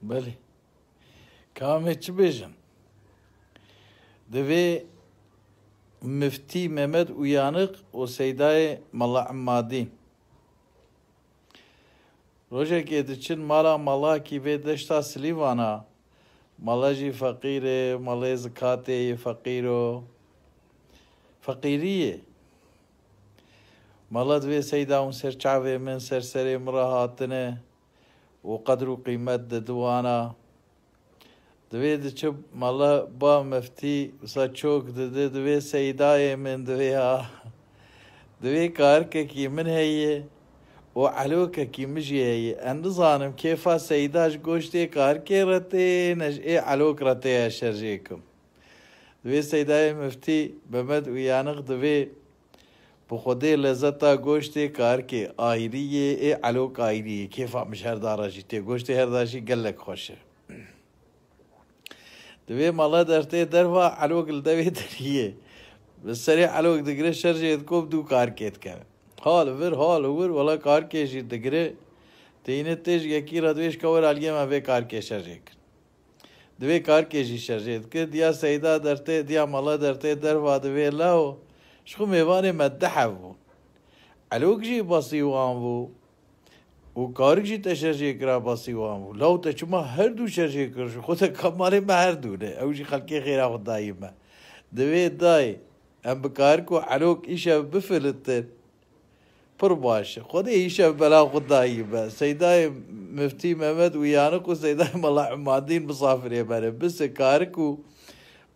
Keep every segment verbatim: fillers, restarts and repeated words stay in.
Belê. Ka em ê çi bêjin? Divê Miftî Mehmet Uyanık û Seydayê Mela Emmadîn rojekê diçin mala malakî vê deşta Silîvana. Mala jî feqîr e, malê zikatê yê feqîr o. Feqîrî ye. Mala divê Seyda hûn ser çavê min, ser serê min re hatine û qedr û qîmet didi wana. Divê diçi mala ba miftî wisa çok didi, divê Seydayê min divê ha. Divê karikekî min heye û elokekî min jî heye. Ez nizanim kêfa Seyda ji goştê karikê re tê, ne ji ê elok re tê, ez şerjê kim. Divê Seydayê Miftî Mehmet Uyanık divê bi xwedê lezeta goştê karikê ayrî yê, ê elok ayrî yê. Kêfa min ji her da re jî tê. Goştê her da jî gelek xweş e. Divê mala dertê derva, elok li devê deriyê. Bi serê elok digire, şerjê diko, bi dû karikê dikeve. Ha li vir, ha li wir, wela karikê jî digire. Teyne tê ji yekî re divê ji ke were aliyê me vê karikê şerjê kir. Divê karikê jî şerjê dike. Diya Seyda dertê, diya mala dertê derva divê lawo. Ji xwe mêvanê me deh ev bûn. Elok jî basî wan bû. Û karik jî te şerjê kira basî wan bû. Law te çima her du şerjê kir? Ji xwe te ka malê me her du ne. Ew jî xelkê xêra xwe dayî me. Divê dayê em bi karik û elok îşev bifilitin. Pir baş e. Xwedê îşev bela xwe dayî me. Seydayê Miftî Mehmet Uyanık û Seydayê Mela Emmadîn misafirê me ne. Bise karik û,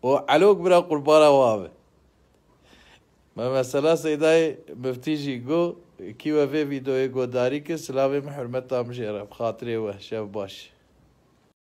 û elok bira qurbana wa be. Me mesela Seydayê Miftî jî got, kî we vê vîdeoyê guhdarî kir, silavê min, hurmeta min jê re, bi xatirê we, şev baş.